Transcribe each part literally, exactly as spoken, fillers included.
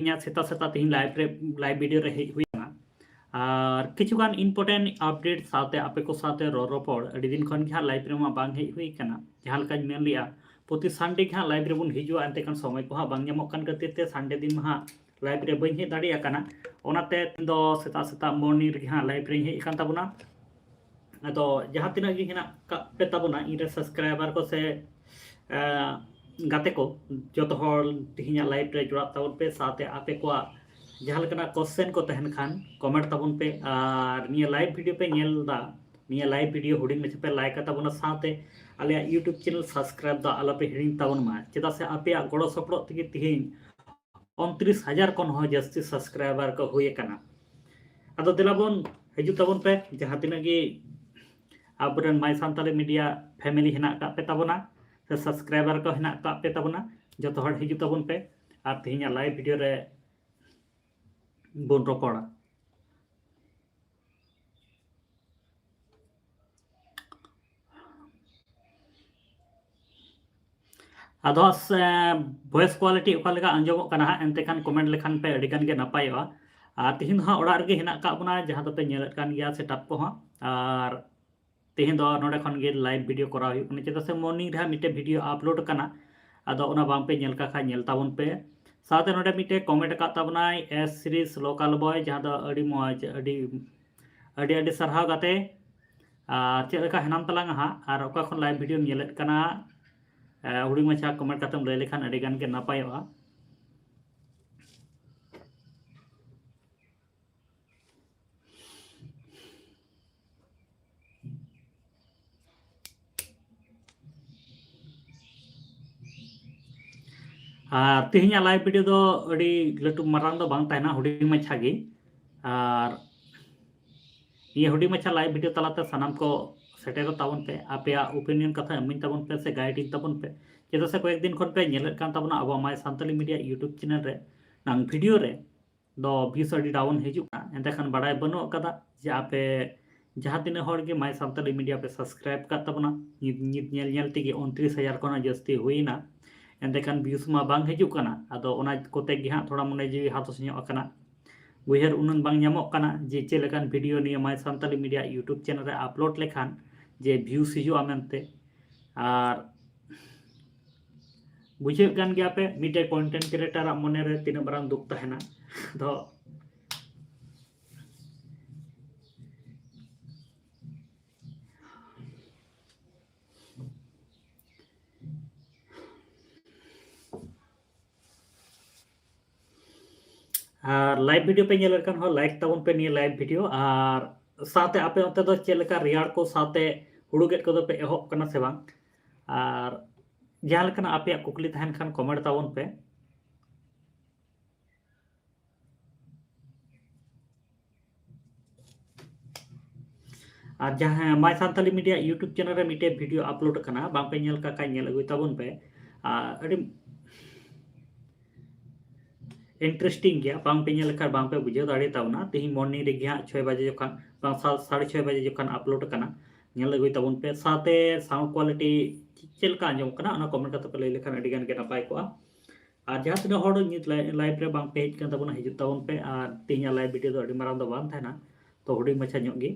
ᱛᱮᱦᱮᱧᱟᱜ ᱥᱮᱛᱟᱜ ᱥᱮᱛᱟᱜ ᱛᱮᱦᱮᱧ live ᱨᱮ, live video ᱨᱮ ᱦᱮᱡ ᱦᱩᱭ ᱟᱠᱟᱱᱟ᱾ ᱟᱨ ᱠᱤᱪᱷᱩᱜᱟᱱ important update ᱥᱟᱶᱛᱮ ᱟᱯᱮ ᱠᱚ ᱥᱟᱶᱛᱮ ᱨᱚᱲ ᱨᱚᱯᱚᱲ, ᱟᱹᱰᱤ ᱫᱤᱱ ᱠᱷᱚᱱ ᱜᱮ ᱦᱟᱸᱜ live ᱨᱮᱢᱟ ᱵᱟᱝ ᱦᱮᱡ ᱦᱩᱭ ᱟᱠᱟᱱᱟ᱾ ᱡᱟᱦᱟᱸ ᱞᱮᱠᱟᱧ ᱢᱮᱱ ᱞᱮᱜᱼᱟ, ᱯᱨᱚᱛᱤ Sunday ᱜᱮ ᱦᱟᱸᱜ live ᱨᱮᱵᱚᱱ ᱦᱤᱡᱩᱜᱼᱟ, ᱮᱱᱛᱮ ᱠᱷᱟᱱ ᱥᱚᱢᱚᱭ ᱠᱚᱦᱚᱸ ᱵᱟᱝ ᱧᱟᱢᱚᱜ ᱠᱟᱱ ᱠᱷᱟᱹᱛᱤᱨ ᱛᱮ Sunday ᱫᱤᱱ ᱢᱟ ᱦᱟᱸᱜ live ᱨᱮ ᱵᱟᱹᱧ ᱦᱮᱡ ᱫᱟᱲᱮᱭᱟᱜ ᱠᱟᱱᱟ᱾ ᱚᱱᱟᱛᱮ ᱛᱮᱦᱮᱧ ᱫᱚ ᱥᱮᱛᱟᱜ ᱥᱮᱛᱟᱜ morning ᱨᱮᱜᱮ ᱦᱟᱸᱜ live ᱨᱮᱧ ᱦᱮᱡ ᱟᱠᱟᱱ ᱛᱟᱵᱚᱱᱟ᱾ ᱟᱫᱚ ᱡᱟᱦᱟᱸ ᱛᱤᱱᱟᱹᱜ ᱜᱮ ᱦᱮᱱᱟᱜ ᱠᱟᱜ ᱯᱮ ᱛᱟᱵᱚᱱᱟ, ᱤᱧ ᱨᱮ subscriber ᱠᱚ ᱥᱮ, ᱮᱸ, ᱜᱟᱛᱮ ᱠᱚ, ᱡᱚᱛᱚ ᱦᱚᱲ ᱛᱮᱦᱮᱧᱟᱜ live ᱨᱮ ᱡᱚᱲᱟᱜ ᱛᱟᱵᱚᱱ ᱯᱮ, ᱥᱟᱶᱛᱮ ᱟᱯᱮ ᱠᱚᱣᱟᱜ ᱡᱟᱦᱟᱸ ᱞᱮᱠᱟᱱᱟᱜ question ᱠᱚ ᱛᱟᱦᱮᱱ ᱠᱷᱟᱱ comment ᱛᱟᱵᱚᱱ ᱯᱮ, ᱟᱨ ᱱᱤᱭᱟᱹ live video ᱯᱮ ᱧᱮᱞ ᱮᱫᱟ, ᱱᱤᱭᱟᱹ live video ᱦᱩᱰᱤᱧ ᱢᱟᱪᱷᱟ ᱯᱮ like ᱟ ᱛᱟᱵᱚᱱᱟ, ᱥᱟᱶᱛᱮ ᱟᱞᱮᱭᱟᱜ YouTube channel subscribe ᱫᱚ ᱟᱞᱚᱯᱮ ᱦᱤᱲᱤᱧ ᱛᱟᱵᱚᱱ ᱢᱟ, ᱪᱮᱫᱟᱜ ᱥᱮ ᱟᱯᱮᱭᱟᱜ ᱜᱚᱲᱚ ᱥᱚᱯᱚᱦᱚᱫ ᱛᱮᱜᱮ ᱛᱮᱦᱮᱧ ᱩᱱᱛᱨᱤᱥ ᱦᱟᱡᱟᱨ ᱠᱷᱚᱱ ᱦᱚᱸ ᱡᱟᱹᱥᱛᱤ subscriber ᱠᱚ ᱦᱩᱭ ᱟᱠᱟᱱᱟ᱾ ᱟᱫᱚ ᱫᱮᱞᱟ ᱵᱚᱱ ᱦᱤᱡᱩᱜ ᱛᱟᱵᱚᱱ ᱯᱮ, ᱡᱟᱦᱟᱸ ᱛᱤᱱᱟᱹᱜ ᱜᱮ ᱟᱵᱚᱨᱮᱱ My Santali Media family ᱦᱮᱱᱟᱜ ᱠᱟᱜ ᱯᱮ ᱛᱟᱵᱚᱱᱟ, ᱥᱮ subscriber ᱠᱚ ᱦᱮᱱᱟᱜ ᱠᱟᱜ ᱯᱮ ᱛᱟᱵᱚᱱᱟ, ᱡᱚᱛᱚ ᱦᱚᱲ ᱦᱤᱡᱩᱜ ᱛᱟᱵᱚᱱ ᱯᱮ ᱟᱨ ᱛᱮᱦᱮᱧᱟᱜ live video ᱨᱮ ᱵᱚᱱ ᱨᱚᱯᱚᱲᱟ᱾ ᱟᱫᱚ ᱦᱟᱸᱜ ᱥᱮ, voice quality ᱚᱠᱟ ᱞᱮᱠᱟ ᱟᱸᱡᱚᱢᱚᱜ ᱠᱟᱱᱟ ᱦᱟᱸᱜ, ᱮᱱᱛᱮ ᱠᱷᱟᱱ comment ᱞᱮᱠᱷᱟᱱ ᱯᱮ ᱟᱹᱰᱤ ᱜᱟᱱ ᱜᱮ ᱱᱟᱯᱟᱭᱚᱜᱼᱟ᱾ ᱟᱨ ᱛᱮᱦᱮᱧ ᱫᱚ ᱦᱟᱸᱜ ᱚᱲᱟᱜ ᱨᱮᱜᱮ ᱦᱮᱱᱟᱜ ᱠᱟᱜ ᱵᱚᱱᱟ, ᱡᱟᱦᱟᱸ ᱫᱚᱯᱮ ᱧᱮᱞᱮᱫ ᱠᱟᱱ ᱜᱮᱭᱟ setup ᱠᱚᱦᱚᱸ᱾ ᱟᱨ ᱛᱮᱦᱮᱧ ᱫᱚ ᱱᱚᱰᱮ ᱠᱷᱚᱱ ᱜᱮ live video ᱠᱚᱨᱟᱣ ᱦᱩᱭᱩᱜ ᱠᱟᱱᱟ, ᱪᱮᱫᱟᱜ ᱥᱮ morning ᱨᱮ ᱦᱟᱸᱜ ᱢᱤᱫᱴᱮᱡ video upload ᱠᱟᱱᱟ, ᱟᱫᱚ ᱚᱱᱟ ᱵᱟᱝ ᱯᱮ ᱧᱮᱞ ᱠᱟᱜ ᱠᱷᱟᱡ ᱧᱮᱞ ᱛᱟᱵᱚᱱ ᱯᱮ᱾ ᱥᱟᱶᱛᱮ ᱱᱚᱰᱮ ᱢᱤᱫᱴᱮᱡ comment ᱟᱠᱟᱫ ᱛᱟᱵᱚᱱᱟᱭ S Series Local Boy, ᱡᱟᱦᱟᱸ ᱫᱚ ᱟᱹᱰᱤ ᱢᱚᱡᱽ, ᱟᱹᱰᱤ, ᱟᱹᱰᱤ, ᱟᱹᱰᱤ ᱥᱟᱨᱦᱟᱣ ᱜᱟᱛᱮ᱾ ᱟᱨ ᱪᱮᱫ ᱞᱮᱠᱟ ᱦᱮᱱᱟᱢ ᱛᱟᱞᱟᱝᱟ ᱦᱟᱸᱜ, ᱟᱨ ᱚᱠᱟ ᱠᱷᱚᱱ live video ᱧᱮᱞᱮᱫ ᱠᱟᱱᱟ? ᱮ, ᱦᱩᱰᱤᱧ ᱢᱟᱪᱷᱟ comment ᱠᱟᱛᱮᱢ ᱞᱟᱹᱭ ᱞᱮᱠᱷᱟᱱ ᱟᱹᱰᱤ ᱜᱟᱱ ᱜᱮ ᱱᱟᱯᱟᱭᱚᱜᱼᱟ᱾ ᱟᱨ ᱛᱮᱦᱮᱧᱟᱜ live video ᱫᱚ ᱟᱹᱰᱤ ᱞᱟᱹᱴᱩ ᱢᱟᱨᱟᱝ ᱫᱚ ᱵᱟᱝ ᱛᱟᱦᱮᱱᱟ, ᱦᱩᱰᱤᱧ ᱢᱟᱪᱷᱟ ᱜᱮ᱾ ᱟᱨ ᱱᱤᱭᱟᱹ ᱦᱩᱰᱤᱧ ᱢᱟᱪᱷᱟ live video ᱛᱟᱞᱟᱛᱮ ᱥᱟᱱᱟᱢ ᱠᱚ ᱥᱮᱴᱮᱨᱚᱜ ᱛᱟᱵᱚᱱ ᱯᱮ, ᱟᱯᱮᱭᱟᱜ opinion ᱠᱟᱛᱷᱟ ᱮᱢᱟᱹᱧ ᱛᱟᱵᱚᱱ ᱯᱮ ᱥᱮ guide ᱤᱧ ᱛᱟᱵᱚᱱ ᱯᱮ᱾ ᱪᱮᱫᱟᱜ ᱥᱮ ᱠᱚᱭᱮᱠ ᱫᱤᱱ ᱠᱷᱚᱱ ᱯᱮ ᱧᱮᱞᱮᱫ ᱠᱟᱱ ᱛᱟᱵᱚᱱᱟ ᱟᱵᱚᱣᱟᱜ My Santali Media YouTube channel ᱨᱮ ᱱᱟᱝ video ᱨᱮ ᱫᱚ views ᱟᱹᱰᱤ down ᱦᱤᱡᱩᱜ ᱠᱟᱱᱟ᱾ ᱮᱱᱛᱮ ᱠᱷᱟᱱ ᱵᱟᱲᱟᱭ ᱵᱟᱹᱱᱩᱜ ᱟᱠᱟᱫᱟ ᱡᱮ ᱟᱯᱮ ᱡᱟᱦᱟᱸ ᱛᱤᱱᱟᱹᱜ ᱦᱚᱲ ᱜᱮ My Santali Media ᱯᱮ subscribe ᱠᱟᱫ ᱛᱟᱵᱚᱱᱟ, ᱱᱤᱛ, ᱱᱤᱛ ᱧᱮᱞ ᱧᱮᱞ ᱛᱮᱜᱮ ᱩᱱᱛᱨᱤᱥ ᱦᱟᱡᱟᱨ ᱠᱷᱚᱱ ᱦᱚᱸ ᱡᱟᱹᱥᱛᱤ ᱦᱩᱭᱱᱟ᱾ ᱮᱸᱰᱮᱠᱷᱟᱱ views ᱢᱟ ᱵᱟᱝ ᱦᱤᱡᱩᱜ ᱠᱟᱱᱟ᱾ ᱟᱫᱚ ᱚᱱᱟ ᱠᱚᱛᱮ ᱜᱮ ᱦᱟᱸᱜ ᱛᱷᱚᱲᱟ ᱢᱚᱱᱮ ᱡᱤᱣᱤ ᱦᱟᱨᱚᱥ ᱧᱚᱜ ᱟᱠᱟᱱᱟ᱾ ᱩᱭᱦᱟᱹᱨ ᱩᱱᱟᱹᱝ ᱵᱟᱝ ᱧᱟᱢᱚᱜ ᱠᱟᱱᱟ ᱡᱮ ᱪᱮᱫ ᱞᱮᱠᱟᱱ video ᱱᱤᱭᱟᱹ My Santali Media YouTube channel ᱨᱮ upload ᱞᱮᱠᱷᱟᱱ ᱡᱮ views ᱦᱤᱡᱩᱜᱼᱟ ᱢᱮᱱᱛᱮ᱾ ᱟᱨ ᱵᱩᱡᱷᱟᱹᱣᱮᱫ ᱠᱟᱱ ᱜᱮᱭᱟ ᱯᱮ ᱢᱤᱫᱴᱮᱡ content creator ᱟᱜ ᱢᱚᱱᱮ ᱨᱮ ᱛᱤᱱᱟᱹᱜ ᱢᱟᱨᱟᱝ ᱫᱩᱠ ᱛᱟᱦᱮᱱᱟ᱾ ᱟᱫᱚ ᱟᱨ live video ᱯᱮ ᱧᱮᱞᱮᱫ ᱠᱷᱟᱱ ᱦᱚᱸ like ᱛᱟᱵᱚᱱ ᱯᱮ ᱱᱤᱭᱟᱹ live video᱾ ᱟᱨ ᱥᱟᱶᱛᱮ ᱟᱯᱮ ᱚᱱᱛᱮ ᱫᱚ ᱪᱮᱫ ᱞᱮᱠᱟ ᱨᱮᱭᱟᱲ ᱠᱚ ᱥᱟᱶᱛᱮ ᱦᱩᱲᱩ ᱜᱮᱫ ᱠᱚᱫᱚ ᱯᱮ ᱮᱦᱚᱵ ᱠᱟᱱᱟ ᱥᱮ ᱵᱟᱝ? ᱟᱨ ᱡᱟᱦᱟᱸ ᱞᱮᱠᱟᱱᱟᱜ ᱟᱯᱮᱭᱟᱜ ᱠᱩᱠᱞᱤ ᱛᱟᱦᱮᱱ ᱠᱷᱟᱱ comment ᱛᱟᱵᱚᱱ ᱯᱮ᱾ ᱟᱨ ᱡᱟᱦᱟᱸ My Santali Media YouTube channel ᱨᱮ ᱢᱤᱫᱴᱮᱡ video upload ᱟᱠᱟᱱᱟ, ᱵᱟᱝ ᱯᱮ ᱧᱮᱞ ᱠᱟᱜ ᱠᱷᱟᱡ ᱧᱮᱞ ᱟᱹᱜᱩᱭ ᱛᱟᱵᱚᱱ ᱯᱮ᱾ ᱟᱨ ᱟᱹᱰᱤ interesting ᱜᱮᱭᱟ, ᱵᱟᱝ ᱯᱮ ᱧᱮᱞ ᱞᱮᱠᱷᱟᱱ ᱵᱟᱝ ᱯᱮ ᱵᱩᱡᱷᱟᱹᱣ ᱫᱟᱲᱮ ᱛᱟᱵᱚᱱᱟ᱾ ᱛᱮᱦᱮᱧ morning ᱨᱮᱜᱮ ᱦᱟᱸᱜ ᱪᱷᱚᱭ ᱵᱟᱡᱮ ᱡᱚᱠᱷᱚᱱ, ᱵᱟᱝ ᱥᱟ-, ᱥᱟᱲᱮ ᱪᱷᱚᱭ ᱵᱟᱡᱮ ᱡᱚᱠᱷᱚᱱ upload ᱟᱠᱟᱱᱟ, ᱧᱮᱞ ᱟᱹᱜᱩᱭ ᱛᱟᱵᱚᱱ ᱯᱮ᱾ ᱥᱟᱶᱛᱮ sound quality ᱪᱮᱫ ᱞᱮᱠᱟ ᱟᱸᱡᱚᱢᱚᱜ ᱠᱟᱱᱟ, ᱚᱱᱟ comment ᱠᱟᱛᱮ ᱯᱮ ᱞᱟᱹᱭ ᱞᱮᱠᱷᱟᱱ ᱟᱹᱰᱤ ᱜᱟᱱ ᱜᱮ ᱱᱟᱯᱟᱭ ᱠᱚᱜᱼᱟ᱾ ᱟᱨ ᱡᱟᱦᱟᱸ ᱛᱤᱱᱟᱹᱜ ᱦᱚᱲ ᱱᱤᱛ li-, live ᱨᱮ ᱵᱟᱝ ᱯᱮ ᱦᱮᱡ ᱠᱟᱱ ᱛᱟᱵᱚᱱᱟ, ᱦᱤᱡᱩᱜ ᱛᱟᱵᱚᱱ ᱯᱮ᱾ ᱟᱨ ᱛᱮᱦᱮᱧᱟᱜ live video ᱫᱚ ᱟᱹᱰᱤ ᱢᱟᱨᱟᱝ ᱫᱚ ᱵᱟᱝ ᱛᱟᱦᱮᱱᱟ, ᱛᱚ ᱦᱩᱰᱤᱧ ᱢᱟᱪᱷᱟ ᱧᱚᱜ ᱜᱮ᱾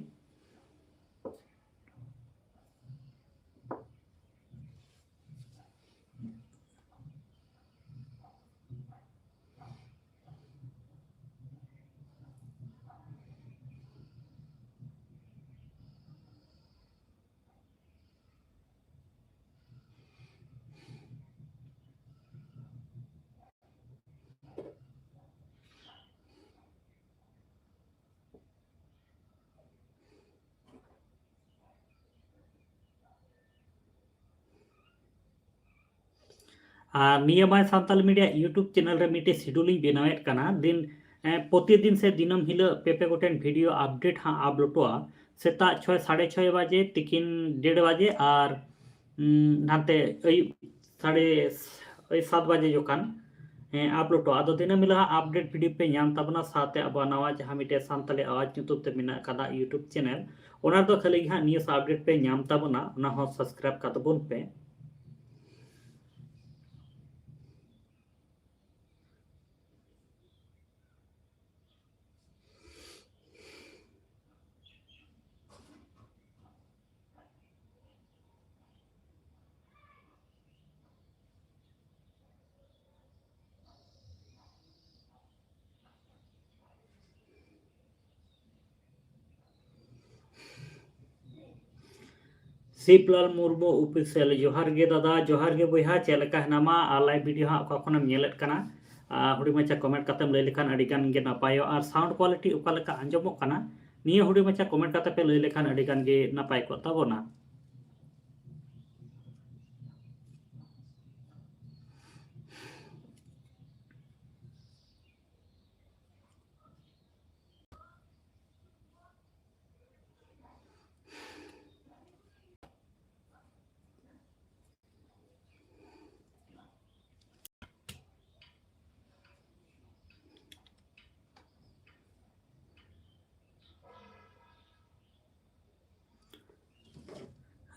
ᱟᱨ ᱱᱤᱭᱟᱹ My Santali Media YouTube channel ᱨᱮ ᱢᱤᱫᱴᱮᱡ schedule ᱤᱧ ᱵᱮᱱᱟᱣᱮᱫ ᱠᱟᱱᱟ᱾ ᱫᱤᱱ, ᱮ, ᱯᱨᱚᱛᱤᱫᱤᱱ ᱥᱮ ᱫᱤᱱᱟᱹᱢ ᱦᱤᱞᱳᱜ ᱯᱮ ᱯᱮ ᱜᱚᱴᱮᱱ video update ᱦᱟᱸᱜ uploadᱚᱜᱼᱟ᱾ ᱥᱮᱛᱟᱜ ᱪᱷᱚᱭ, ᱥᱟᱲᱮ ᱪᱷᱚᱭ ᱵᱟᱡᱮ, ᱛᱤᱠᱤᱱ ᱰᱮᱲ ᱵᱟᱡᱮ ᱟᱨ, ᱩᱸ, ᱱᱟᱛᱮ ᱟᱹᱭᱩᱵ ᱥᱟᱲᱮ, ᱳᱭ ᱥᱟᱛ ᱵᱟᱡᱮ ᱡᱚᱠᱷᱟᱱ, ᱮ, uploadᱚᱜᱼᱟ᱾ ᱟᱫᱚ ᱫᱤᱱᱟᱹᱢ ᱦᱤᱞᱳᱜ ᱦᱟᱸᱜ update video ᱯᱮ ᱧᱟᱢ ᱛᱟᱵᱚᱱᱟ, ᱥᱟᱶᱛᱮ ᱟᱵᱚᱣᱟᱜ ᱱᱟᱣᱟ ᱡᱟᱦᱟᱸ ᱢᱤᱫᱴᱮᱡ ᱥᱟᱱᱛᱟᱞᱤ ᱟᱣᱟᱡᱽ ᱧᱩᱛᱩᱢ ᱛᱮ ᱢᱮᱱᱟᱜ ᱟᱠᱟᱫᱟ YouTube channel, ᱚᱱᱟ ᱨᱮᱫᱚ ᱠᱷᱟᱹᱞᱤ ᱜᱮ ᱦᱟᱸᱜ news update ᱯᱮ ᱧᱟᱢ ᱛᱟᱵᱚᱱᱟ, ᱚᱱᱟ ᱦᱚᱸ subscribe ᱠᱟᱛᱟᱵᱚᱱ ᱯᱮ᱾ ᱥᱤᱵᱞᱟᱞ ᱢᱩᱨᱢᱩ ᱚᱯᱷᱤᱥᱤᱭᱟᱞ, ᱡᱚᱦᱟᱨ ᱜᱮ ᱫᱟᱫᱟ, ᱡᱚᱦᱟᱨ ᱜᱮ ᱵᱚᱭᱦᱟ, ᱪᱮᱫ ᱞᱮᱠᱟ ᱦᱮᱱᱟᱢᱟ? ᱟᱨ ᱞᱟᱭᱤᱵᱷ ᱵᱷᱤᱰᱤᱭᱳ ᱦᱟᱸᱜ ᱚᱠᱟ ᱠᱷᱚᱱᱮᱢ ᱧᱮᱞᱮᱫ ᱠᱟᱱᱟ? ᱟᱨ ᱦᱩᱰᱤᱧ ᱢᱟᱪᱷᱟ ᱠᱚᱢᱮᱱᱴ ᱠᱟᱛᱮᱢ ᱞᱟᱹᱭ ᱞᱮᱠᱷᱟᱱ ᱟᱹᱰᱤ ᱜᱟᱱ ᱜᱮ ᱱᱟᱯᱟᱭᱚᱜᱼᱟ᱾ ᱟᱨ ᱥᱟᱣᱩᱱᱰ ᱠᱳᱣᱟᱞᱤᱴᱤ ᱚᱠᱟ ᱞᱮᱠᱟ ᱟᱸᱡᱚᱢᱚᱜ ᱠᱟᱱᱟ, ᱱᱤᱭᱟᱹ ᱦᱩᱰᱤᱧ ᱢᱟᱪᱷᱟ ᱠᱚᱢᱮᱱᱴ ᱠᱟᱛᱮ ᱯᱮ ᱞᱟᱹᱭ ᱞᱮᱠᱷᱟᱱ ᱟᱹᱰᱤ ᱜᱟᱱ ᱜᱮ ᱱᱟᱯᱟᱭ ᱠᱚᱜ ᱛᱟᱵᱚᱱᱟ᱾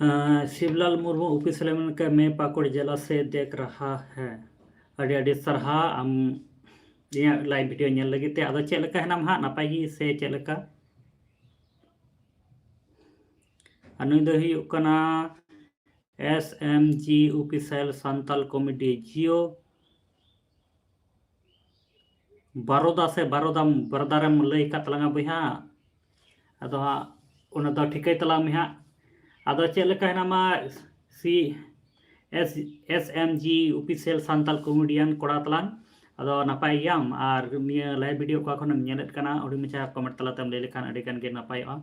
ᱟᱸ, ᱥᱤᱵᱞᱟᱞ ᱢᱩᱨᱢᱩ ᱚᱯᱷᱤᱥᱤᱭᱟᱞ ᱢᱮᱱ ᱠᱮᱫᱟ, "मैं पाकुड़ जिला से देख रहा है।" ᱟᱹᱰᱤ ᱟᱹᱰᱤ ᱥᱟᱨᱦᱟᱣ ᱟᱢ ᱤᱧᱟᱹᱜ ᱞᱟᱭᱤᱵᱷ ᱵᱷᱤᱰᱤᱭᱳ ᱧᱮᱞ ᱞᱟᱹᱜᱤᱫ ᱛᱮ᱾ ᱟᱫᱚ ᱪᱮᱫ ᱞᱮᱠᱟ ᱦᱮᱱᱟᱢ ᱦᱟᱸᱜ, ᱱᱟᱯᱟᱭ ᱜᱮ ᱥᱮ ᱪᱮᱫ ᱞᱮᱠᱟ? ᱟᱨ ᱱᱩᱭ ᱫᱚᱭ ᱦᱩᱭᱩᱜ ᱠᱟᱱᱟ ᱮᱥ ᱮᱢ ᱡᱤ ᱚᱯᱷᱤᱥᱤᱭᱟᱞ ᱥᱟᱱᱛᱟᱞ ᱠᱚᱢᱮᱰᱤ ᱡᱤᱭᱳ᱾ ᱵᱟᱨᱚᱫᱟ ᱥᱮ ᱵᱟᱨᱚᱫᱟᱢ, ᱵᱟᱨᱚᱫᱟᱨᱮᱢ ᱞᱟᱹᱭ ᱟᱠᱟᱫ ᱛᱟᱞᱟᱝᱟ ᱵᱚᱭᱦᱟ᱾ ᱟᱫᱚ ᱦᱟᱸᱜ ᱚᱱᱟ ᱫᱚ ᱴᱷᱤᱠᱟᱹᱭ ᱛᱟᱞᱟᱝ ᱢᱮ ᱦᱟᱸᱜ᱾ ᱟᱫᱚ ᱪᱮᱫ ᱞᱮᱠᱟ ᱦᱮᱱᱟᱢᱟ? ᱥᱤ ᱮᱥ, ᱮᱥ ᱮᱢ ᱡᱤ ᱚᱯᱷᱤᱥᱤᱭᱟᱞ ᱥᱟᱱᱛᱟᱞ ᱠᱚᱢᱮᱰᱤᱭᱟᱱ ᱠᱚᱲᱟ ᱛᱟᱞᱟᱝ᱾ ᱟᱫᱚ ᱱᱟᱯᱟᱭ ᱜᱮᱭᱟᱢ? ᱟᱨ ᱱᱤᱭᱟᱹ ᱞᱟᱭᱤᱵᱷ ᱵᱷᱤᱰᱤᱭᱳ ᱚᱠᱟ ᱠᱷᱚᱱᱮᱢ ᱧᱮᱞᱮᱫ ᱠᱟᱱᱟ? ᱦᱩᱰᱤᱧ ᱢᱟᱪᱷᱟ ᱠᱚᱢᱮᱱᱴ ᱛᱟᱞᱟᱛᱮᱢ ᱞᱟᱹᱭ ᱞᱮᱠᱷᱟᱱ ᱟᱹᱰᱤ ᱜᱟᱱ ᱜᱮ ᱱᱟᱯᱟᱭᱚᱜᱼᱟ᱾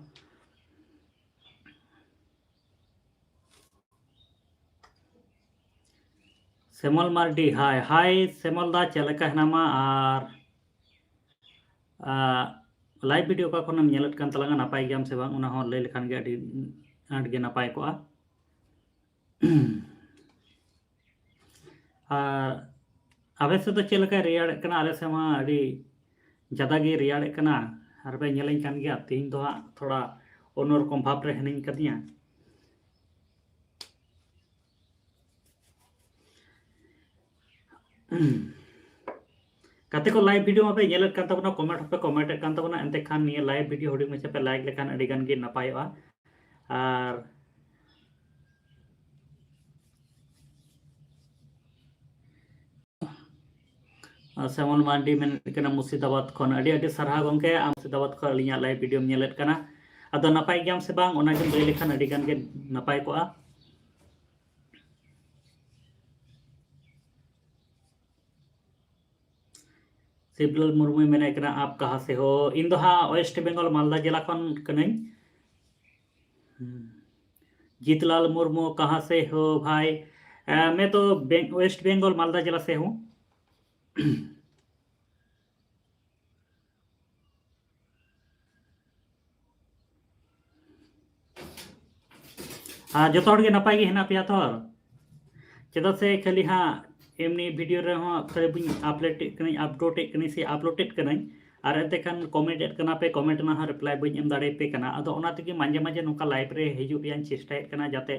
ᱥᱮᱢᱚᱞ ᱢᱟᱨᱰᱤ, ᱦᱟᱭ ᱦᱟᱭ ᱥᱮᱢᱚᱞ ᱫᱟ, ᱪᱮᱫ ᱞᱮᱠᱟ ᱦᱮᱱᱟᱢᱟ? ᱟᱨ, ᱟ, ᱞᱟᱭᱤᱵᱷ ᱵᱷᱤᱰᱤᱭᱳ ᱚᱠᱟ ᱠᱷᱚᱱᱮᱢ ᱧᱮᱞᱮᱫ ᱠᱟᱱ ᱛᱟᱞᱟᱝᱟ, ᱱᱟᱯᱟᱭ ᱜᱮᱭᱟᱢ ᱥᱮ ᱵᱟᱝ, ᱚᱱᱟ ᱦᱚᱸ ᱞᱟᱹᱭ ᱞᱮᱠᱷᱟᱱ ᱜᱮ ᱟᱹᱰᱤ ᱟᱸᱴ ᱜᱮ ᱱᱟᱯᱟᱭ ᱠᱚᱜᱼᱟ᱾ ᱟᱨ ᱟᱯᱮ ᱥᱮᱫ ᱫᱚ ᱪᱮᱫ ᱞᱮᱠᱟᱭ ᱨᱮᱭᱟᱲᱮᱫ ᱠᱟᱱᱟ? ᱟᱞᱮ ᱥᱮᱫ ᱢᱟ ᱟᱹᱰᱤ ᱡᱟᱫᱟ ᱜᱮ ᱨᱮᱭᱟᱲᱮᱫ ᱠᱟᱱᱟ᱾ ᱟᱨ ᱯᱮ ᱧᱮᱞᱮᱧ ᱠᱟᱱ ᱜᱮᱭᱟ, ᱛᱮᱦᱮᱧ ᱫᱚ ᱦᱟᱸᱜ ᱛᱷᱚᱲᱟ ᱚᱱᱱᱚᱨᱚᱠᱚᱢ ᱵᱷᱟᱵᱽ ᱨᱮ ᱦᱤᱱᱟᱹᱧ ᱠᱟᱫᱤᱧᱟ᱾ ᱜᱟᱛᱮ ᱠᱚ, ᱞᱟᱭᱤᱵᱷ ᱵᱷᱤᱰᱤᱭᱳ ᱢᱟᱯᱮ ᱧᱮᱞᱮᱫ ᱠᱟᱱ ᱛᱟᱵᱚᱱᱟ, ᱠᱚᱢᱮᱱᱴ ᱦᱚᱸᱯᱮ ᱠᱚᱢᱮᱱᱴᱮᱫ ᱠᱟᱱ ᱛᱟᱵᱚᱱᱟ, ᱮᱱᱛᱮ ᱠᱷᱟᱱ ᱱᱤᱭᱟᱹ ᱞᱟᱭᱤᱵᱷ ᱵᱷᱤᱰᱤᱭᱳ ᱦᱩᱰᱤᱧ ᱢᱟᱪᱷᱟ ᱯᱮ ᱞᱟᱭᱤᱠ ᱞᱮᱠᱷᱟᱱ ᱟᱹᱰᱤ ᱜᱟᱱ ᱜᱮ ᱱᱟᱯᱟᱭᱚᱜᱼᱟ᱾ ᱟᱨ ᱟᱨ ᱥᱮᱢᱚᱞ ᱢᱟᱨᱰᱤ ᱢᱮᱱᱮᱫ ᱠᱟᱱᱟ ᱢᱩᱨᱥᱤᱫᱟᱵᱟᱫᱽ ᱠᱷᱚᱱ, ᱟᱹᱰᱤ ᱟᱹᱰᱤ ᱥᱟᱨᱦᱟᱣ ᱜᱚᱢᱠᱮ, ᱟᱢ ᱢᱩᱨᱥᱤᱫᱟᱵᱟᱫᱽ ᱠᱷᱚᱱ ᱟᱹᱞᱤᱧᱟᱜ ᱞᱟᱭᱤᱵᱷ ᱵᱷᱤᱰᱤᱭᱳᱢ ᱧᱮᱞᱮᱫ ᱠᱟᱱᱟ᱾ ᱟᱫᱚ ᱱᱟᱯᱟᱭ ᱜᱮᱭᱟᱢ ᱥᱮ ᱵᱟᱝ, ᱚᱱᱟᱜᱮᱢ ᱞᱟᱹᱭ ᱞᱮᱠᱷᱟᱱ ᱟᱹᱰᱤ ᱜᱟᱱ ᱜᱮ ᱱᱟᱯᱟᱭ ᱠᱚᱜᱼᱟ᱾ ᱥᱤᱵᱞᱟᱞ ᱢᱩᱨᱢᱩᱭ ᱢᱮᱱᱮᱫ ᱠᱟᱱᱟ, "ᱟᱯ ᱠᱟᱦᱟᱸ ᱥᱮ ᱦᱳ?" ᱤᱧ ᱫᱚ ᱦᱟᱸᱜ ᱳᱭᱮᱥᱴ ᱵᱮᱝᱜᱚᱞ ᱢᱟᱞᱫᱟ ᱡᱮᱞᱟ ᱠᱷᱚᱱ ᱠᱟᱹᱱᱟᱹᱧ᱾ ᱦᱩᱸ᱾ ᱡᱤᱛᱞᱟᱞ ᱢᱩᱨᱢᱩ, "ᱠᱟᱦᱟᱸ ᱥᱮ ᱦᱳ ᱵᱷᱟᱭ?" ᱮ, ᱢᱮ ᱛᱚ ᱵᱮᱝ-, ᱳᱭᱮᱥᱴ ᱵᱮᱝᱜᱚᱞ ᱢᱟᱞᱫᱟ ᱡᱮᱞᱟ ᱥᱮ ᱦᱳ᱾ ᱟᱨ ᱡᱚᱛᱚ ᱦᱚᱲ ᱜᱮ ᱱᱟᱯᱟᱭ ᱜᱮ ᱦᱮᱱᱟᱜ ᱯᱮᱭᱟ ᱛᱚ? ᱪᱮᱫᱟᱜ ᱥᱮ ᱠᱷᱟᱹᱞᱤ ᱦᱟᱸᱜ ᱮᱢᱱᱤ ᱵᱷᱤᱰᱤᱭᱳ ᱨᱮᱦᱚᱸ ᱠᱷᱟᱹᱞᱤ ᱵᱚᱱ ᱟᱯᱞᱳᱰ ᱮᱫ ᱠᱟᱹᱱᱟᱹᱧ, ᱟᱯᱞᱳᱰ ᱮᱫ ᱠᱟᱹᱱᱟᱹᱧ ᱥᱮ ᱟᱯᱞᱳᱰ ᱮᱫ ᱠᱟᱹᱱᱟᱹᱧ, ᱟᱨ ᱮᱱᱛᱮ ᱠᱷᱟᱱ ᱠᱚᱢᱮᱱᱴ ᱮᱫ ᱠᱟᱱᱟ ᱯᱮ, ᱠᱚᱢᱮᱱᱴ ᱨᱮᱱᱟᱜ ᱦᱚᱸ ᱨᱤᱯᱞᱟᱭ ᱵᱟᱹᱧ ᱮᱢ ᱫᱟᱲᱮᱭᱟᱯᱮ ᱠᱟᱱᱟ᱾ ᱟᱫᱚ ᱚᱱᱟ ᱛᱮᱜᱮ ᱢᱟᱡᱷᱮ ᱢᱟᱡᱷᱮ ᱱᱚᱝᱠᱟ ᱞᱟᱭᱤᱵᱷ ᱨᱮ ᱦᱤᱡᱩᱜ ᱨᱮᱭᱟᱜ ᱤᱧ ᱪᱮᱥᱴᱟᱭᱮᱫ ᱠᱟᱱᱟ, ᱡᱟᱛᱮ,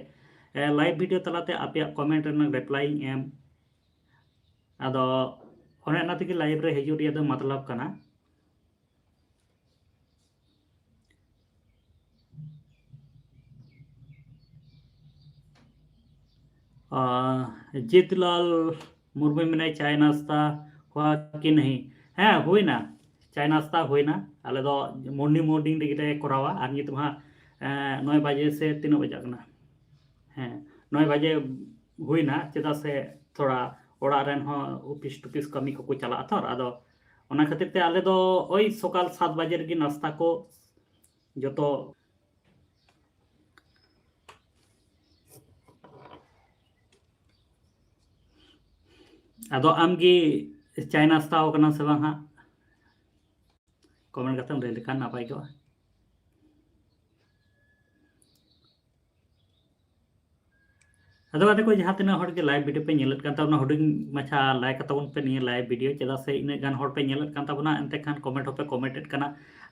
ᱮ, ᱞᱟᱭᱤᱵᱷ ᱵᱷᱤᱰᱤᱭᱳ ᱛᱟᱞᱟᱛᱮ ᱟᱯᱮᱭᱟᱜ ᱠᱚᱢᱮᱱᱴ ᱨᱮᱱᱟᱜ ᱨᱤᱯᱞᱟᱭ ᱤᱧ ᱮᱢ᱾ ᱟᱫᱚ ᱚᱱᱮ ᱚᱱᱟ ᱛᱮᱜᱮ ᱞᱟᱭᱤᱵᱷ ᱨᱮ ᱦᱤᱡᱩᱜ ᱨᱮᱭᱟᱜ ᱫᱚ ᱢᱚᱛᱞᱚᱵ ᱠᱟᱱᱟ᱾ ᱟᱨ ᱡᱤᱛᱞᱟᱞ ᱢᱩᱨᱢᱩᱭ ᱢᱮᱱᱟ, "ᱪᱟᱭ ᱱᱟᱥᱛᱟ ᱦᱩᱣᱟ ᱠᱤ ᱱᱟᱦᱤ?" ᱦᱮᱸ, ᱦᱩᱭᱱᱟ, ᱪᱟᱭ ᱱᱟᱥᱛᱟ ᱦᱩᱭᱱᱟ᱾ ᱟᱞᱮ ᱫᱚ ᱢᱚᱨᱱᱤᱝ ᱢᱚᱨᱱᱤᱝ ᱨᱮᱜᱮ ᱞᱮ ᱠᱚᱨᱟᱣᱟ᱾ ᱟᱨ ᱱᱤᱛ ᱢᱟ, ᱮᱸ, ᱱᱚᱭ ᱵᱟᱡᱮ ᱥᱮ ᱛᱤᱱᱟᱹᱜ ᱵᱟᱡᱟᱜ ᱠᱟᱱᱟ? ᱦᱮᱸ, ᱱᱚᱭ ᱵᱟᱡᱮ ᱦᱩᱭᱱᱟ, ᱪᱮᱫᱟᱜ ᱥᱮ ᱛᱷᱚᱲᱟ ᱚᱲᱟᱜ ᱨᱮᱱ ᱦᱚᱸ ᱚᱯᱷᱤᱥ ᱴᱚᱯᱷᱤᱥ ᱠᱟᱹᱢᱤ ᱠᱚᱠᱚ ᱪᱟᱞᱟᱜᱼᱟ ᱛᱚ᱾ ᱟᱫᱚ ᱚᱱᱟ ᱠᱷᱟᱹᱛᱤᱨ ᱛᱮ ᱟᱞᱮ ᱫᱚ ᱳᱭ ᱥᱚᱠᱟᱞ ᱥᱟᱛ ᱵᱟᱡᱮ ᱨᱮᱜᱮ ᱱᱟᱥᱛᱟ ᱠᱚ ᱡᱚᱛᱚ᱾ ᱟᱫᱚ ᱟᱢ ᱜᱮ ᱪᱟᱭ ᱱᱟᱥᱛᱟᱣ ᱠᱟᱱᱟ ᱥᱮ ᱵᱟᱝ ᱦᱟᱸᱜ? ᱠᱚᱢᱮᱱᱴ ᱠᱟᱛᱮᱢ ᱞᱟᱹᱭ ᱞᱮᱠᱷᱟᱱ ᱱᱟᱯᱟᱭ ᱠᱚᱜᱼᱟ᱾ ᱟᱫᱚ ᱜᱟᱛᱮ ᱠᱚ, ᱡᱟᱦᱟᱸ ᱛᱤᱱᱟᱹᱜ ᱦᱚᱲ ᱜᱮ ᱞᱟᱭᱤᱵᱷ ᱵᱷᱤᱰᱤᱭᱳ ᱯᱮ ᱧᱮᱞᱮᱫ ᱠᱟᱱ ᱛᱟᱵᱚᱱᱟ, ᱦᱩᱰᱤᱧ ᱢᱟᱪᱷᱟ ᱞᱟᱭᱤᱠ ᱛᱟᱵᱚᱱ ᱯᱮ ᱱᱤᱭᱟᱹ ᱞᱟᱭᱤᱵᱷ ᱵᱷᱤᱰᱤᱭᱳ, ᱪᱮᱫᱟᱜ ᱥᱮ ᱤᱱᱟᱹᱜ ᱜᱟᱱ ᱦᱚᱲ ᱯᱮ ᱧᱮᱞᱮᱫ ᱠᱟᱱ ᱛᱟᱵᱚᱱᱟ, ᱮᱱᱛᱮ ᱠᱷᱟᱱ ᱠᱚᱢᱮᱱᱴ ᱦᱚᱸᱯᱮ ᱠᱚᱢᱮᱱᱴ ᱮᱫ ᱠᱟᱱᱟ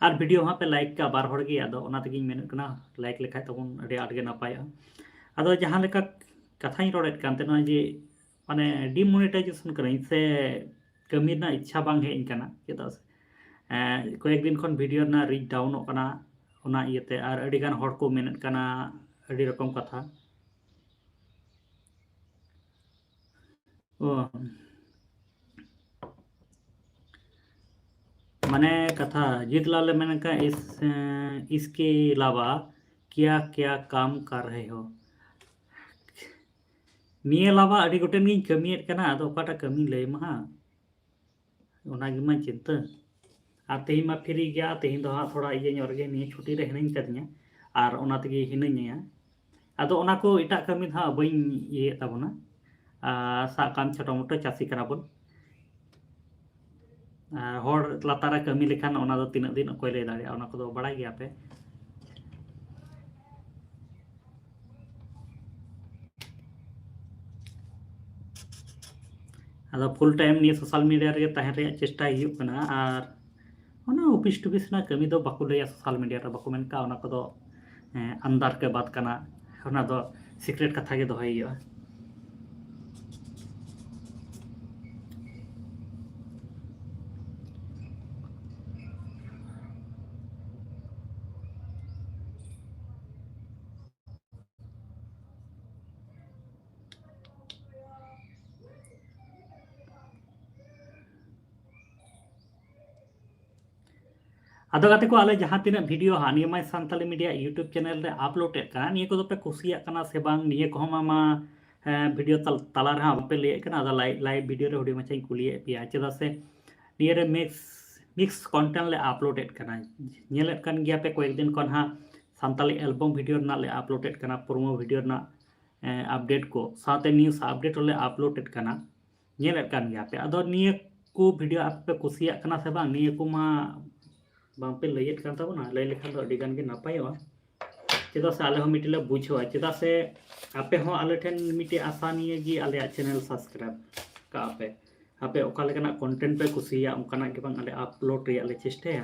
ᱟᱨ ᱵᱷᱤᱰᱤᱭᱳ ᱦᱚᱸ ᱯᱮ ᱞᱟᱭᱤᱠ ᱠᱟᱜᱼᱟ ᱵᱟᱨ ᱦᱚᱲ ᱜᱮ᱾ ᱟᱫᱚ ᱚᱱᱟ ᱛᱮᱜᱮᱧ ᱢᱮᱱᱮᱫ ᱠᱟᱱᱟ, ᱞᱟᱭᱤᱠ ᱞᱮᱠᱷᱟᱡ ᱛᱟᱵᱚᱱ ᱟᱹᱰᱤ ᱟᱸᱴ ᱜᱮ ᱱᱟᱯᱟᱭᱚᱜᱼᱟ᱾ ᱟᱫᱚ ᱡᱟᱦᱟᱸ ᱞᱮᱠᱟ ᱠᱟᱛᱷᱟᱧ ᱨᱚᱲᱮᱫ ᱠᱟᱱ ᱛᱟᱦᱮᱱᱟ ᱡᱮ ᱢᱟᱱᱮ ᱰᱤᱢᱚᱱᱤᱴᱟᱭᱡᱮᱥᱚᱱ ᱠᱟᱹᱱᱟᱹᱧ ᱥᱮ ᱠᱟᱹᱢᱤ ᱨᱮᱱᱟᱜ ᱤᱪᱪᱷᱟ ᱵᱟᱝ ᱦᱮᱡ ᱟᱹᱧ ᱠᱟᱱᱟ, ᱪᱮᱫᱟᱜ ᱥᱮ, ᱮᱸ, ᱠᱚᱭᱮᱠ ᱫᱤᱱ ᱠᱷᱚᱱ ᱵᱷᱤᱰᱤᱭᱳ ᱨᱮᱱᱟᱜ ᱨᱤᱪ ᱰᱟᱣᱩᱱᱚᱜ ᱠᱟᱱᱟ, ᱚᱱᱟ ᱤᱭᱟᱹᱛᱮ᱾ ᱟᱨ ᱟᱹᱰᱤ ᱜᱟᱱ ᱦᱚᱲ ᱠᱚ ᱢᱮᱱᱮᱫ ᱠᱟᱱᱟ ᱟᱹᱰᱤ ᱨᱚᱠᱚᱢ ᱠᱟᱛᱷᱟ᱾ ᱚ᱾ ᱢᱟᱱᱮ ᱠᱟᱛᱷᱟ ᱡᱤᱛ ᱞᱟᱞ ᱮ ᱢᱮᱱ ᱠᱟᱜ, ᱤᱥ, ᱮᱸ, ᱤᱥᱠᱮ ᱟᱞᱟᱣᱟ ᱠᱭᱟ ᱠᱭᱟ ᱠᱟᱢ ᱠᱟᱨ ᱨᱟᱦᱮ ᱦᱳ? ᱱᱤᱭᱟᱹ ᱟᱞᱟᱣᱟ ᱟᱹᱰᱤ ᱜᱚᱴᱮᱱ ᱜᱤᱧ ᱠᱟᱹᱢᱤᱭᱮᱫ ᱠᱟᱱᱟ, ᱟᱫᱚ ᱚᱠᱟᱴᱟᱜ ᱠᱟᱹᱢᱤᱧ ᱞᱟᱹᱭ ᱟᱢᱟ ᱦᱟᱸᱜ? ᱚᱱᱟ ᱜᱮᱢᱟ ᱪᱤᱱᱛᱟᱹ᱾ ᱟᱨ ᱛᱮᱦᱮᱧ ᱢᱟ ᱯᱷᱨᱤ ᱜᱮᱭᱟ, ᱛᱮᱦᱮᱧ ᱫᱚ ᱦᱟᱸᱜ ᱛᱷᱚᱲᱟ ᱤᱭᱟᱹ ᱧᱚᱜ ᱨᱮᱜᱮ ᱱᱤᱭᱟᱹ ᱪᱷᱩᱴᱤ ᱨᱮ ᱦᱤᱱᱟᱹᱧ ᱠᱟᱫᱤᱧᱟ, ᱟᱨ ᱚᱱᱟ ᱛᱮᱜᱮ ᱦᱤᱱᱟᱹᱧᱟ᱾ ᱟᱫᱚ ᱚᱱᱟ ᱠᱚ ᱮᱴᱟᱜ ᱠᱟᱹᱢᱤ ᱫᱚ ᱦᱟᱸᱜ ᱵᱟᱹᱧ ᱤᱭᱟᱹᱭᱮᱫ ᱛᱟᱵᱚᱱᱟ᱾ ᱟᱨ ᱥᱟᱵ ᱠᱟᱜ ᱢᱮ ᱪᱷᱳᱴᱳ ᱢᱳᱴᱳ ᱪᱟᱹᱥᱤ ᱠᱟᱱᱟ ᱵᱚᱱ᱾ ᱟᱨ ᱦᱚᱲ ᱞᱟᱛᱟᱨ ᱨᱮ ᱠᱟᱹᱢᱤ ᱞᱮᱠᱷᱟᱱ ᱚᱱᱟ ᱫᱚ ᱛᱤᱱᱟᱹᱜ ᱫᱤᱱ ᱚᱠᱚᱭ ᱞᱟᱹᱭ ᱫᱟᱲᱮᱭᱟᱜᱼᱟ, ᱚᱱᱟ ᱠᱚᱫᱚ ᱵᱟᱲᱟᱭ ᱜᱮᱭᱟ ᱯᱮ᱾ ᱟᱫᱚ ᱯᱷᱩᱞ ᱴᱟᱭᱤᱢ ᱱᱤᱭᱟᱹ ᱥᱳᱥᱟᱞ ᱢᱤᱰᱤᱭᱟ ᱨᱮᱜᱮ ᱛᱟᱦᱮᱱ ᱨᱮᱭᱟᱜ ᱪᱮᱥᱴᱟᱭ ᱦᱩᱭᱩᱜ ᱠᱟᱱᱟ᱾ ᱟᱨ ᱚᱱᱟ ᱚᱯᱷᱤᱥ ᱴᱚᱯᱷᱤᱥ ᱨᱮᱱᱟᱜ ᱠᱟᱹᱢᱤ ᱫᱚ ᱵᱟᱠᱚ ᱞᱟᱹᱭᱟ ᱥᱳᱥᱟᱞ ᱢᱤᱰᱤᱭᱟ ᱨᱮ, ᱵᱟᱠᱚ ᱢᱮᱱ ᱠᱟᱜᱼᱟ, ᱚᱱᱟ ᱠᱚᱫᱚ, ᱦᱮᱸ, ᱟᱱᱫᱟᱨ ᱠᱮ ᱵᱟᱛ ᱠᱟᱱᱟ, ᱚᱱᱟ ᱫᱚ ᱥᱤᱠᱨᱮᱴ ᱠᱟᱛᱷᱟ ᱜᱮ ᱫᱚᱦᱚᱭ ᱦᱩᱭᱩᱜᱼᱟ᱾ ᱟᱫᱚ ᱜᱟᱛᱮ ᱠᱚ, ᱟᱞᱮ ᱡᱟᱦᱟᱸ ᱛᱤᱱᱟᱹᱜ ᱵᱷᱤᱰᱤᱭᱳ ᱦᱟᱸᱜ ᱱᱤᱭᱟᱹ My Santali Media YouTube channel ᱨᱮ ᱟᱯᱞᱳᱰ ᱮᱫ ᱠᱟᱱᱟ, ᱱᱤᱭᱟᱹ ᱠᱚᱫᱚ ᱯᱮ ᱠᱩᱥᱤᱭᱟᱜ ᱠᱟᱱᱟ ᱥᱮ ᱵᱟᱝ, ᱱᱤᱭᱟᱹ ᱠᱚᱦᱚᱸ ᱢᱟ, ᱢᱟ, ᱦᱮᱸ, ᱵᱷᱤᱰᱤᱭᱳ ᱛᱟᱞ-, ᱛᱟᱞᱟ ᱨᱮᱦᱚᱸ ᱵᱟᱯᱮ ᱞᱟᱹᱭᱮᱫ ᱠᱟᱱᱟ᱾ ᱟᱫᱚ ᱞᱟᱭᱤ-, ᱞᱟᱭᱤᱵᱷ ᱵᱷᱤᱰᱤᱭᱳ ᱨᱮ ᱦᱩᱰᱤᱧ ᱢᱟᱪᱷᱟᱧ ᱠᱩᱞᱤᱭᱮᱫ ᱯᱮᱭᱟ, ᱪᱮᱫᱟᱜ ᱥᱮ ᱱᱤᱭᱟᱹ ᱨᱮ ᱢᱤᱠᱥ, ᱢᱤᱠᱥ ᱠᱚᱱᱴᱮᱱᱴ ᱞᱮ ᱟᱯᱞᱳᱰ ᱮᱫ ᱠᱟᱱᱟ᱾ ᱧᱮᱞᱮᱫ ᱠᱟᱱ ᱜᱮᱭᱟ ᱯᱮ, ᱠᱚᱭᱮᱠ ᱫᱤᱱ ᱠᱷᱚᱱ ᱦᱟᱸᱜ ᱥᱟᱱᱛᱟᱞᱤ ᱮᱞᱵᱚᱢ ᱵᱷᱤᱰᱤᱭᱳ ᱨᱮᱱᱟᱜ ᱞᱮ ᱟᱯᱞᱳᱰ ᱮᱫ ᱠᱟᱱᱟ, ᱯᱨᱳᱢᱳ ᱵᱷᱤᱰᱤᱭᱳ ᱨᱮᱱᱟᱜ, ᱮᱸ, ᱟᱯᱰᱮᱴ ᱠᱚ, ᱥᱟᱶᱛᱮ ᱱᱤᱭᱩᱡᱽ ᱟᱯᱰᱮᱴ ᱦᱚᱸᱞᱮ ᱟᱯᱞᱳᱰ ᱮᱫ ᱠᱟᱱᱟ᱾ ᱧᱮᱞᱮᱫ ᱠᱟᱱ ᱜᱮᱭᱟ ᱯᱮ᱾ ᱟᱫᱚ ᱱᱤᱭᱟᱹ ᱠᱚ ᱵᱷᱤᱰᱤᱭᱳ ᱟᱯᱮ ᱯᱮ ᱠᱩᱥᱤᱭᱟᱜ ᱠᱟᱱᱟ ᱥᱮ ᱵᱟᱝ, ᱱᱤᱭᱟᱹ ᱠᱚᱢᱟ ᱵᱟᱝ ᱯᱮ ᱞᱟᱹᱭᱮᱫ ᱠᱟᱱ ᱛᱟᱵᱚᱱᱟ, ᱞᱟᱹᱭ ᱞᱮᱠᱷᱟᱱ ᱫᱚ ᱟᱹᱰᱤ ᱜᱟᱱ ᱜᱮ ᱱᱟᱯᱟᱭᱚᱜᱼᱟ᱾ ᱪᱮᱫᱟᱜ ᱥᱮ ᱟᱞᱮ ᱦᱚᱸ ᱢᱤᱫᱴᱮᱡ ᱞᱮ ᱵᱩᱡᱷᱟᱹᱣᱟ, ᱪᱮᱫᱟᱜ ᱥᱮ ᱟᱯᱮ ᱦᱚᱸ ᱟᱞᱮ ᱴᱷᱮᱱ ᱢᱤᱫᱴᱮᱡ ᱟᱥᱟ ᱱᱤᱭᱟᱹ ᱜᱮ ᱟᱞᱮᱭᱟᱜ ᱪᱮᱱᱮᱞ ᱥᱟᱵᱥᱠᱨᱟᱭᱤᱵ ᱠᱟᱜᱼᱟ ᱯᱮ᱾ ᱟᱯᱮ ᱚᱠᱟ ᱞᱮᱠᱟᱱᱟᱜ ᱠᱚᱱᱴᱮᱱᱴ ᱯᱮ ᱠᱩᱥᱤᱭᱟᱜᱼᱟ, ᱚᱱᱠᱟᱱᱟᱜ ᱜᱮ ᱵᱟᱝ ᱟᱞᱮ ᱟᱯᱞᱳᱰ ᱨᱮᱭᱟᱜ ᱞᱮ ᱪᱮᱥᱴᱟᱭᱟ᱾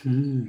ᱦᱩᱸ᱾